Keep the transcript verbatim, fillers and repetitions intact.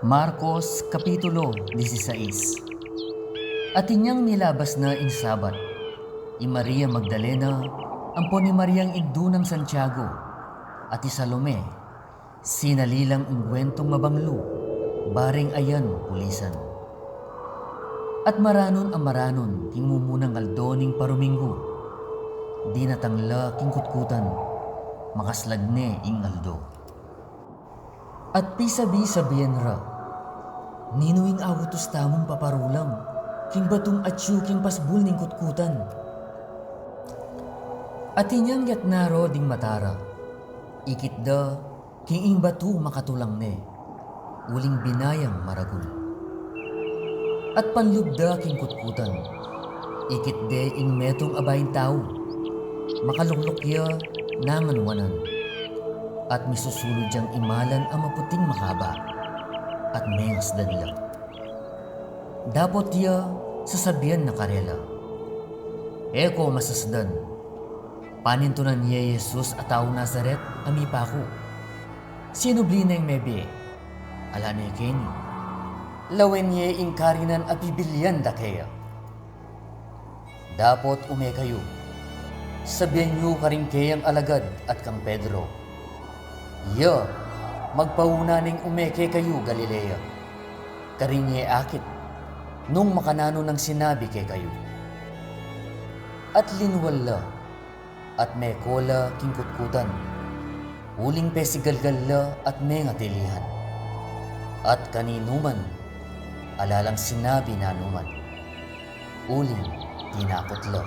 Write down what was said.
Marcos, Kapitulo dieciséis. At inyang milabas na ing Sabat, i Maria Magdalena, ampon i Mariang indu nang Santiago, at i Salome, sinali lang ungguentong mabanglu, bareng ayan pulisan. At maranun a maranun king mumunang aldo ning paruminggu, dinatang la king kutkutan, makaslag ne ing aldo. At pisabi-sabian ra, "Ninu ing autus tamung paparulang king batung atyu king pasbul ning kutkutan?" At inyang yatna ro ding mata ra, ikit da king ing batu makatulang ne, uling binayang maragul. At panlub da king kutkutan, ikit de ing metung a baing tau, makalukluk ya nangan wanan, at misusulud yang imalan a maputing makaba, at mengasdan la. Dapot ya sasabian na karela, "E ko masasdan. Panintunan ye i Jesus a taung Nazaret a mipaku. Sinubli neng mebie, ala ne keni. Lawen ye ing karinan a bibilian da keya." Dapot ume kayu, sabian yu karing keyang alagad at kang Pedro, "Ya, magpauna neng ume kekayu Galilea. Karin ye akit nung makananu nang sinabi kekayu." At linwal la, at meko la king kutkutan, uling pesigalgal la at mengatilihan. At kaninuman, ala lang sinabi nanuman, uling tinakot la.